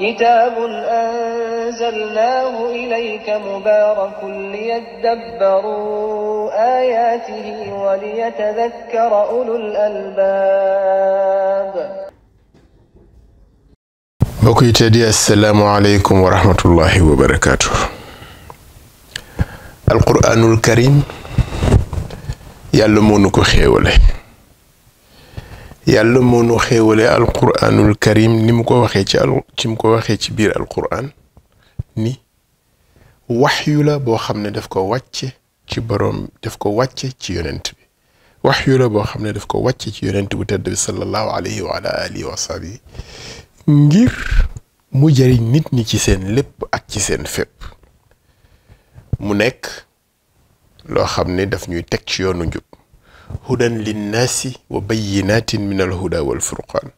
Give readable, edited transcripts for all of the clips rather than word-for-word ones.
كتاب أنزلناه إليك مبارك ليدبروا آياته وليتذكر أولو الألباب. mbokk yi teddi assalaamu aleykum wa rahmatullahi wa barakaatu. alquraanul karim yàlla moo nu ko xéewale. yàlla moo nu xéewale alquraanul karim ni mu ko waxee ci biir alquraan ni waxyu la boo xam ne daf ko wàcce ci boroom daf ko wàcce ci yonent bi. waxyu la boo xam ne daf ko wàcce ci yonent bu tedd bi sallallahu alayhi wa ala alihi wa sahbihi ngir mu jëriñ nit ñi ci seen lépp ak ci seen fépp. mu nekk loo xam ne daf ñuy teg ci yoonu njub. hudan linnaasi wa bayyinatin min al huda wal furqaan.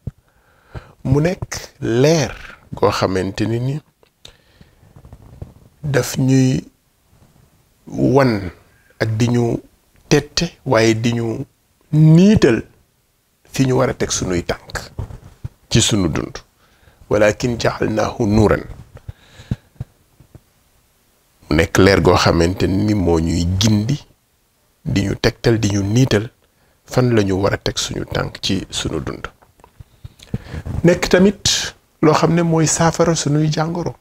mu nekk leer goo xamante ni daf ñuy wan ak di ñu tette waaye di ñu niital fi ñu war a teg sunuy tànk ci sunu dund. walakin ja'alnaahu nuuran. mu nekk leer goo xamante ni moo ñuy gindi di ñu tegtal di ñu niital fan la ñu war a teg suñu tànk ci sunu dund. nekk tamit loo xam ne mooy saafara sunuy jàngoro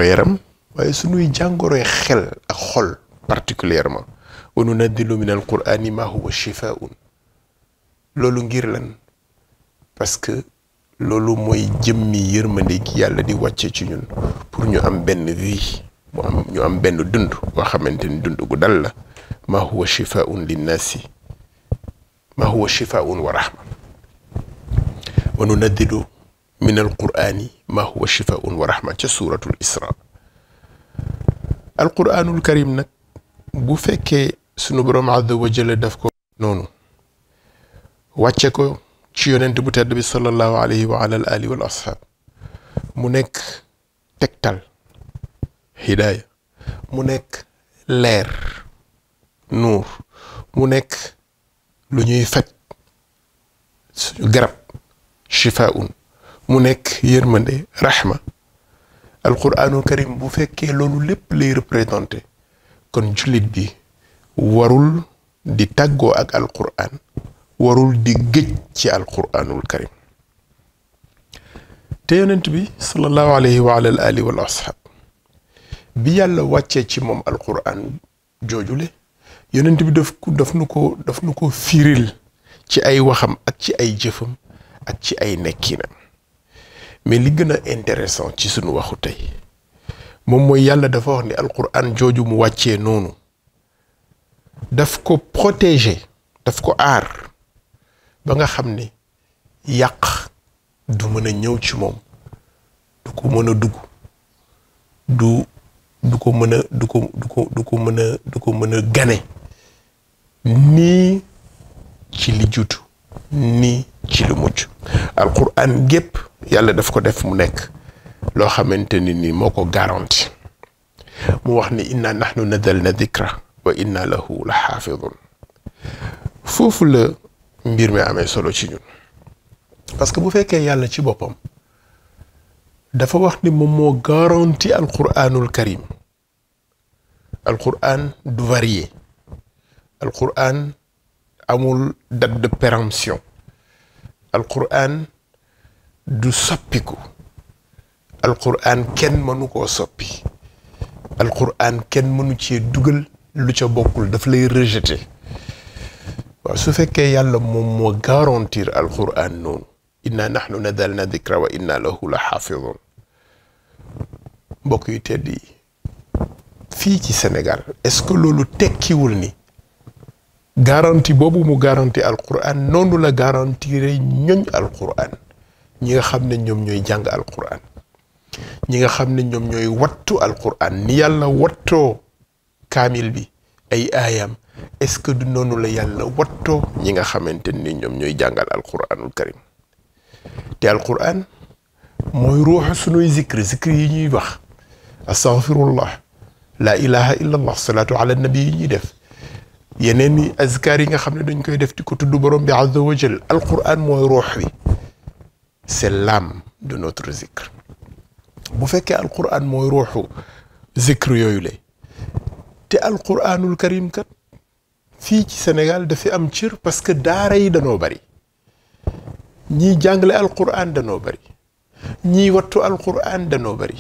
yaram waaye sunuy jàngoroy xel ak xol particulièrement. wa nunazzilu min alqur'ani ma huwa shifaa'un. loolu ngir lan? parce que loolu mooy jëmmi yërmande gi yàlla di wàcce ci ñun pour ñu am benn vie ñu am benn dund boo xamante ni dund gu dal la. ma huwa shifaa'un linnaasi ma huwa shifaa'un wa rahma. wa nunazzilu min alqur'ani ma huwa shifaa'un wa rahma ca suuratul isra. alqur'anul karim nag bu fekkee sunu borom azza wa jalla daf ko noonu wàcce ko ci yonent bu tedd bi sallallahu alayhi wa ala alihi wal ashab mu nekk tegtal hidaaya, mu nekk leer nuur, mu nekk lu ñuy faj suñu garab shifaa'un, mu nekk yërmande rahma. alquraanul karim bu fekkee loolu lépp lay représenté kon jullit bi warul di tàggoo ak alquraan, warul di gëj ci alquraanul karim. te yonent bi sallallahu alayhi wa ala alihi wal ashab bi yàlla wàccee ci moom alquraan joojule yonent bi daf nu ko firil ci ay waxam ak ci ay jëfam ak ci ay nekkinam. mais li gën a intéressant ci sunu waxu tey moom mooy yàlla dafa wax ni alquraan jooju mu wàccee noonu daf ko protéger, daf ko aar ba nga xam ne yàq du mën a ñëw ci moom, du ko mën a dugg, du ko mën a gane nii ci li jutu nii ci lu mucc. alquraan gépp yàlla daf ko def mu nekk loo xamante ni moo ko garanti. mu wax ni inna nahnu nazzalna dhikra wa inna lahu la xaafidun. foofu la mbir mi amee solo ci ñun parce que bu fekkee yàlla ci boppam dafa wax ni moom moo garanti alquraanul karim. alquraan du varié, alquraan amul date de péremption, alquraan du soppiku, alquraan kenn mënu koo soppi, alquraan kenn mënu cee dugal lu ca bokkul, daf lay rejeter. waaw su fekkee yàlla moom moo garantir alquraan noonu inna nahnu nazzalna dhikra wa inna lahu la xaafidun. mbokk yu tedd yi fii ci Sénégal est-ce que loolu tekkiwul ni garantie boobu mu garanti alquraan noonu la garantir ñoñ alquraan, ñi nga xam ne ñoom ñooy jàng alquraan, ñi nga xam ne ñoom ñooy wattu alquraan ni yàlla wattoo kaamil bi ay aayam. est-ce que du noonu la yàlla wattoo ñi nga xamante ni ñoom ñooy jàngal alquraanul karim. te alquraan mooy ruuxu sunuy zikri yi ñuy wax astaghfirullah, la ilaha illa allah, salaatu ala nabi yi ñuy def, yeneen i azkar yi nga xam ne dañ koy def di ko tudd borom bi azza wa jal. alquraan mooy ruux bi, c'est l'âme, de notre zikr. bu fekkee alquran mooy ruuxu zikr yooyu la te alquranul karim kat fii ci Sénégal dafa am cër parce que daara yi danoo bari ñiy jàngale alquran danoo bari ñiy wattu alquran danoo bari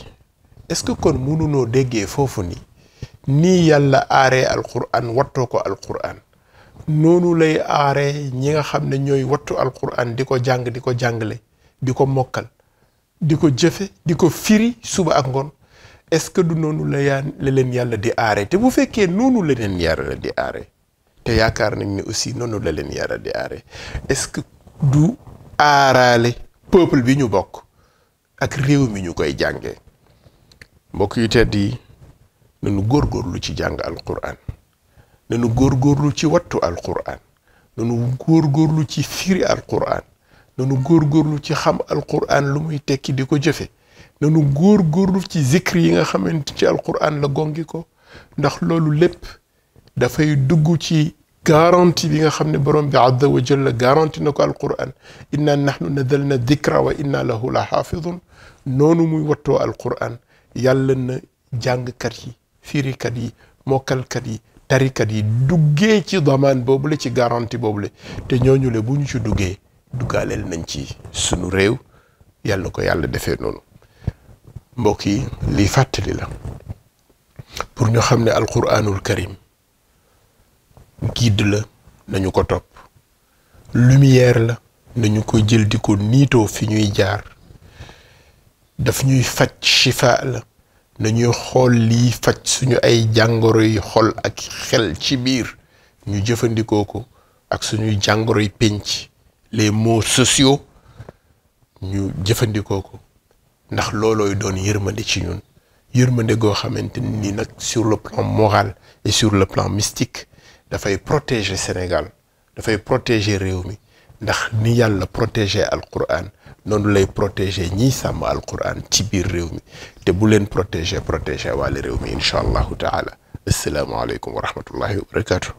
est-ce que kon mënunoo déggee foofu ni nii yàlla aaree alquran wattoo ko alquran noonu lay aaree ñi nga xam ne ñooy wattu alquran di ko jàng di ko jàngale di ko mokkal di ko jëfe di ko firi suba ak ngoon est-ce que du noonu la leen yàlla di aaree te bu fekkee noonu la leen yàlla di aaree te yaakaar nañ ne aussi noonu la leen yàlla di aaree est-ce que du aaraale peuple bi ñu bokk ak réew mi ñu koy jàngee mbokk yu tedd yi nañu góorgóorlu ci jàng alquran nañu góorgóorlu ci wattu alquran nañu góorgóorlu ci firi alquran nañu góorgóorlu ci xam alquran lu muy tekki di ko jëfe nañu góorgóorlu ci zikri yi nga xamante ci alquran la gongi ko ndax loolu lépp dafay dugg ci garantie bi nga xam ne borom bi azza wa jalla garantie na ko alquran inna nahnu nazalna dikra wa inna lahu la xaafidun noonu muy wattoo alquran yàlla na jàngkat yi firikat yi mokkalkat yi tarikat yi duggee ci damaan boobu la ci garantie boobu la te ñooñu le bu ñu ci duggee duggaaleel nañ ci sunu réew yàlla na ko yàlla defee noonu mbokk yi lii fàttali la pour ñu xam ne alquranul karim guide la nañu ko topp lumière la nañu ko jël di ko niitoo fi ñuy jaar daf ñuy faj shifa la nañuy xool lii faj suñu ay jàngoro yi xol ak xel ci biir ñu jëfandikoo ko ak suñuy jàngoro yi penc les maux sociaux ñu jëfandikoo ko ndax loolooy doon yërmande ci ñun yërmande goo xamante ni nag sur le plan moral et sur le plan mystique dafay protéger Sénégal dafay protéger réew mi ndax ni yàlla protéger alquran noonu lay protéger ñiy sàmm alquran ci biir réew mi te bu leen protéger waale réew mi incha allahu taala assalaamu aleykum wa rahmatullahi wa barakatuh